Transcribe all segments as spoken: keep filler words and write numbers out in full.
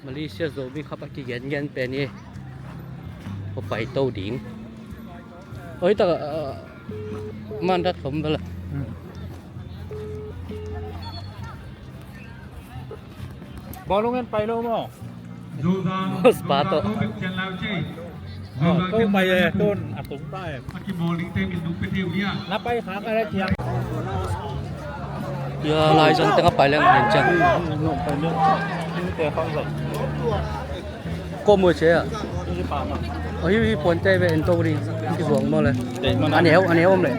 Malaysia Zomi Cup a kigengen pen hi. Ko pai to ding. Oi, tak, ah, man dat khom bala. Hmm. Bawlung en pai lo maw? Boss pa tawh. Ko pai e, tun a tung ta e. Na pai kha ka le thiang. Ya, lai zang teng a pai leng hin ciang. Ko mu che a. Ahi hi puan te ve en to ding. Ki zuang maw le. A neu, a neu om le.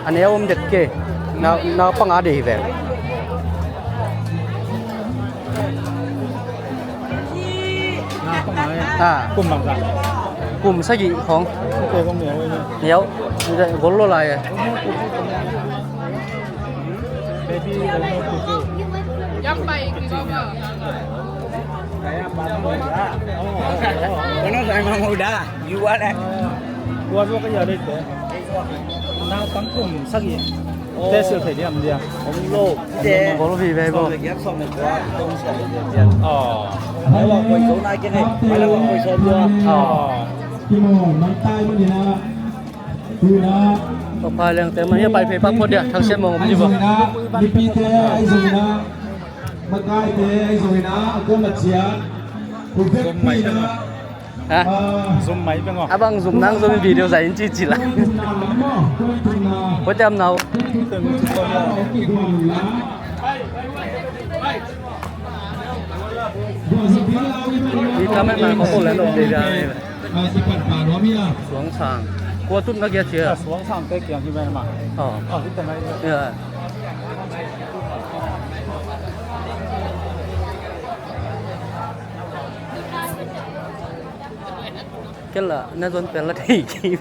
A neu om det ke. Na, na panga de hi ve. Na panga e. Ah. Kum bang sa. Kum sagih khong. Kum neu e. Neu. Gol lo lai e. Naupang kum sagih te silh thei diam diam? Om lo. Bol vive bo. Aw. Aw. Tua phai leng te mah hi a, pai phei pak phot dia, thak siam mong om ji bo. Mipite ahi zongin ah, makaite ahi zongin ah, a kuan a ciat, khu vekpi in ah. Ha? Zum mai peng aw. A bang zum nang zum video zai in ci ci la. Ko tiam nau. Di kamen na ko ko le lo de da. Suang sang. Kua tut na kia cia. Suang sang te kiang hi mai ma. Oh. Oh, hi te mai. Ya. Kela na zon pel la thei ki.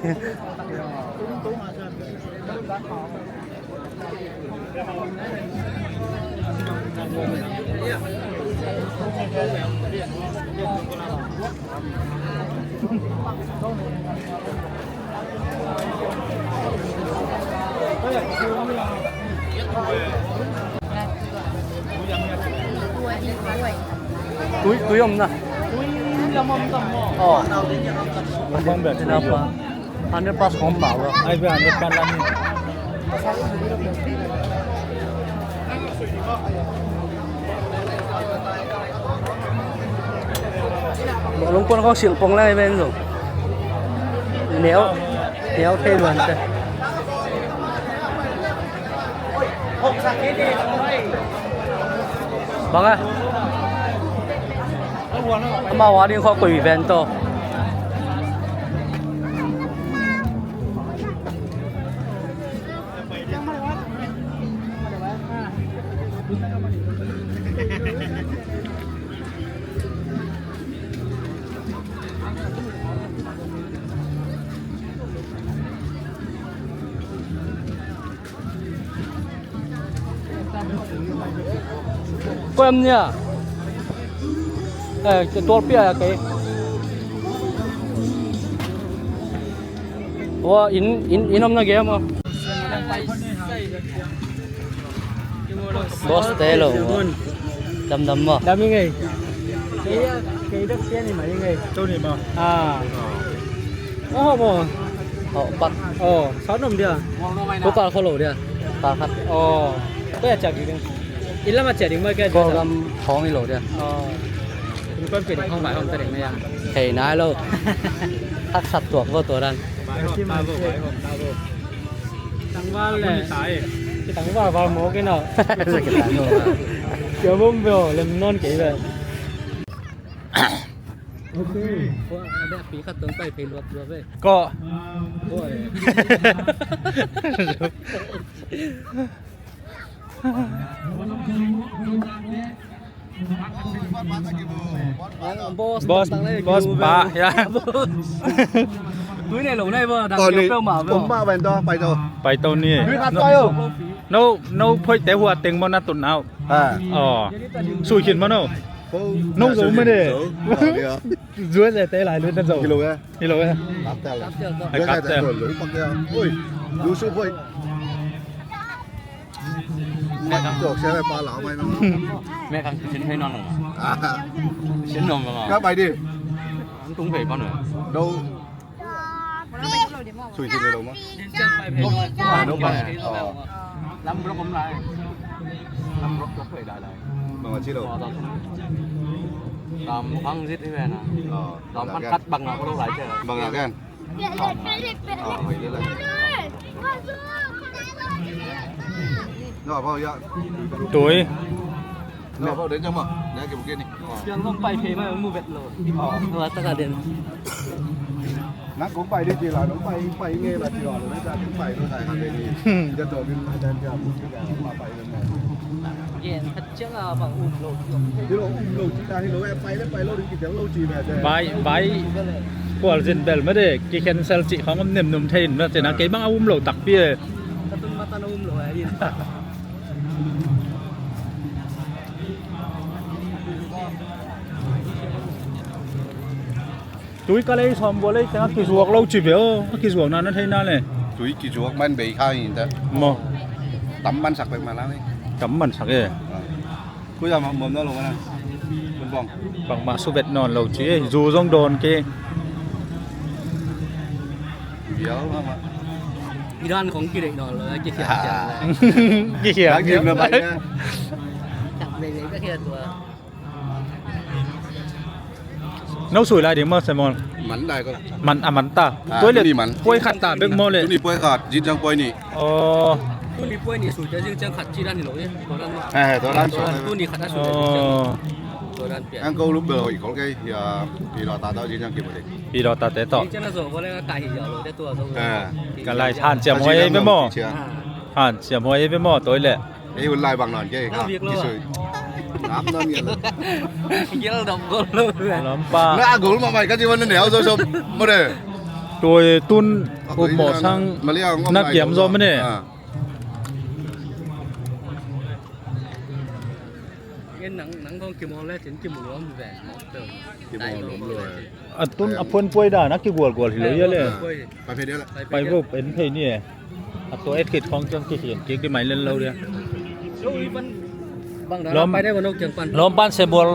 Tui, tui om na. Tui lam om tam mo. Oh. Lam om bek. Hundred plus khawng pau lo. Ai, bia hundred plus lam ni. Bawlung puan khawng silh pong lai ven zong. Neu, neu thei luan te. Bang a. Amau a ding khawng koi ven to. Ko em nia. Eh, ke tual pia ya ke. Wa in, in, in om na game. Boss te lo. Dam dam mo. Dam i ngei. Kei a, kei dok sia ni ma i ngei. Tuni ma. Ah. Oh mo. Oh, pak. Oh, sa nom dia. Ko kal kho lo dia. Kal khat. Oh. Ko ya chak ding. Illa ma chak ding ma ke. Ko gam khong i lo dia. Oh. Ni kon pe ding khong bai hom ta ding na ya. Hei nai lo. Thak sat tuak vo tua dan. Bai hom ta vo, bai hom ta vo. Tangval le. Tangval val mo ke no. Sa ke tangval. Kio mong bo lem non ke be. Okay. Ko ada pi khat tong tai pe luat luat be. Ko. Ko. Boss, boss pa, ya. Tuni lo nai bo, dang keu peuhmah bo. Pai to ni. No, no phoih te hua teng mo na tun au. Aw. Sui khin mo no. Nong zo mah ne. Zo. Zuai le te lai lu na zo. Hi lo e. Hi lo e. Kap tel. Ai, kap tel. Oi, lu su poi. Tua sia le pa lau mai no. Mek kang sin thei non lo. Sin non lo. Ka pai di. An tung pei pa no. Do. Sui sin lo ma. Ah, no pa. Lam rok om lai. Lam rok ka pei lai lai. Ma ma chi lo. Lam khang zit hi ve na. Lam pan kat bang na ko lo lai che. Bang na kan. Tui. Vai, vai. Kual zin bel mah de, ki cancel cih khong om nemnum thei in mah cih na, kei bang a um lo takpi e. Tui ka lei sawm gua lei tengah kizuak lo ci ve aw, a kizuakna na theihna le. Tui kizuak man bei kha in ta. Maw. Tam man sak pek ma la. Tam man sak e. Kuya ma mom na lo mana. Bang bang. Bangmah suvet nawn lo ci e, zu zong dawn ke. Bial ma ma. Iran khong kideih nawn lo, kikhiat. Kikhiat. Dak gim na bai na. Tak bei bei ka khiat tua. No sui lai ding maw, Simon? Man dai ko. Man, a man ta. Tuai le puai khat ta bek maw le. Tuni puai khat, zin ciang puai nih. Aw. Tuni puai nih sui ciang, zin ciang khat ci dan hi lo e. Tua dan maw. Eh, tua dan sui. Tuni khat a sui. Aw. Tua dan pian. Ang ko lup bel hoi kol kei, ya, pi lo ta tau zin ciang ki mo de. Pi lo ta te to. Zin ciang na zo ko le ka hi ya lo de tua zo. Eh. Ka lai han ciam hoi e be maw. Han ciam hoi e be maw, tuai le. Ei, hun lai bang nawn kei ka. Kisui. Ngap nawn ngial. Ngial dam gol lo. Lampa. Na gol ma mai ka ci wan neu zo som. Mo de. Tuai tun. Up mo sang. Na kiam zo ma ne. Nang nang kong kimol le cin kimol lo ve. Kimol lo. A tun a phuan puai dan a kigualgual hi lo ia le. Pai phei dia la. Pai vo en phei ni e. A tua et khit khong ciang kikhian kik di mai len lo dia. Lawm pan Sebual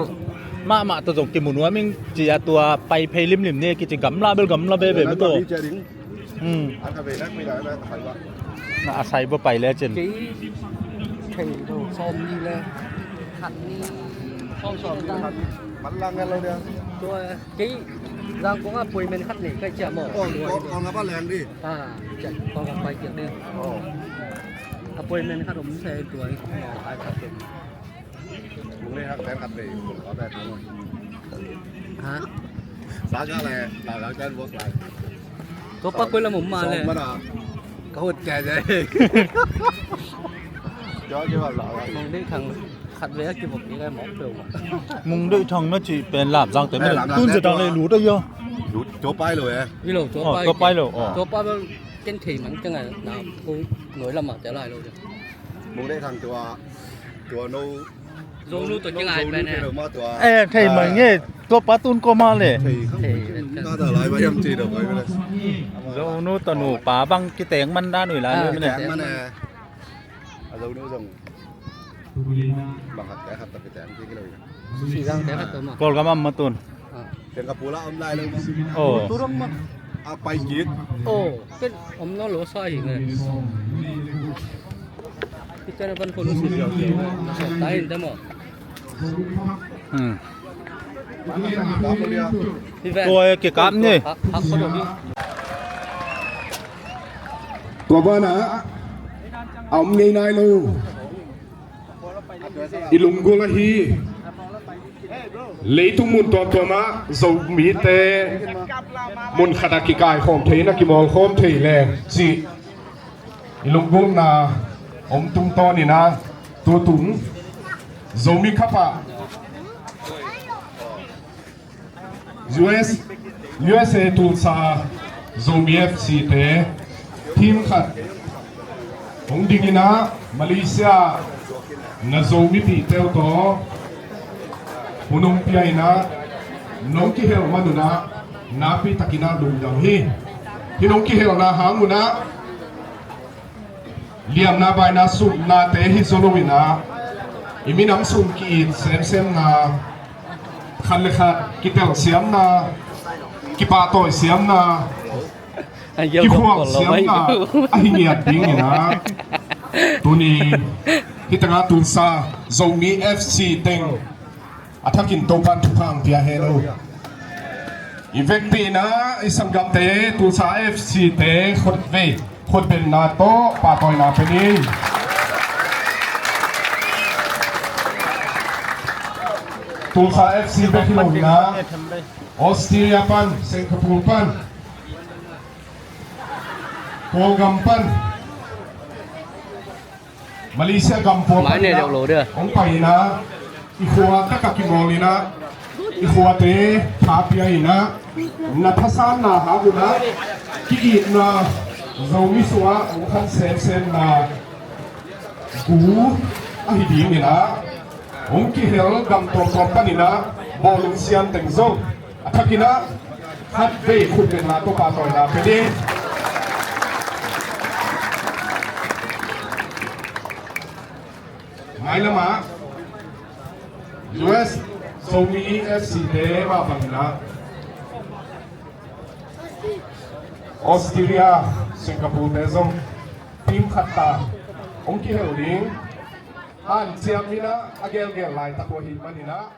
mahmah tawh zong kimu nuam ing ci a tua pai phei limlim ni kici gamla bel gamla bebe bel tawh. Na a sai bua pai le cin. Kei thei lo sawm ni le khat ni. Sawm sawm ni khat ni. Kei Zangkong a appointment khat nei ka hih ciah maw? Kong, kong, kong a pa leng di. Ah, ciah, kong a pai ciah di. Oh. Appointment khat om se tua i kong a pai khat. Mung le hak leng khat nei, kong a pai khat. Ha? Sa ka le, sa ka kan bok lai. Tua pa koi lam om ma le. Sawm ma da. Ka hut kei de. Kong dei thang. Khat ve a kivok kik a mawk peuhmah. Mung Deih Thang na cih pen Lamzang te mah le. Tun zia dang le lut a hia? Tua pai lo e. Hi lo, tua pai lo. Tua pai bel ken thei man ka ngai na ko nuai lamah te lai lo de. Mung Deih Thang tua, tua no. Zonu tua kingai pen e. Eh, thei man nge, tua pa tun ko mah le. Thei khang pen ta ta lai ba yam ci do koi bel. Zonu tua nu pa bang kiteng man da nui lai lo mah ne. Kiteng man e. A Zonu zong. Bang khat kei khat ta pite ang kiki lo. Sisang kei khat ta ma. Kawlgam am ma tun. Teng ka pula om lai lo ma. Oh. Turam ma. A pai kik. Oh, ken om na lo sa hi ne. Kita na ban ko lo si biang. Na so ta in ta ma. Hmm. Tua e kikap ni. Tua banah a om ngei nai lo. I lunggulh ahi leitung mun tuamtuam ah Zomite mun khat ah kikaikhawm thei in a kimawlkhawm thei leng cih i lunggulhna om tungtawnin ah tutung Zomi Cup ah U S, U S A Tulsa Zomi F C te team khat hong dingin ah Malaysia na Zomi pihte uh tawh Hun hong pia in ah, nong kihel man un ah, nakpi takin ah lungdam hi. Hih nong kihelna hang un ah, liamna baina sumnate hi zaw lo in ah, i minam sung ki-it semsemna, khat le khat kitelsiamna, kipahtawi siamna, kikhual siamna ahi ngiat dingin ah, tuni hih tengah Tulsa Zomi F C teng a thakin Topan thupha hong pia hen aw. I vekpi in ah i sanggamte Tulsa F C te khutvei khutbetna tawh pahtawina pia ni. Tulsa F C bek hi lo in ah, Australia pan, Singapore pan, Kawlgam pan, Malaysia gam pua pan in ah hong pai in ah, i khua takah kimawl in ah, i khuate tha pia in ah, na thasanna hang un ah, ki-itna, Zomi sungah hong khan semsemna gu ahi dingin ah, hong kihel gam tuamtuam panin ah bawlung siam teng zong a thakin ah khatvei khutbetna tawh pahtawina pia ding. Mailamah U S Zomi F C te mah bangin ah Australia, Singapore te zong team khat ta hong kihel ding hanciam in ah a gelgel laitak uh ahih manin ah,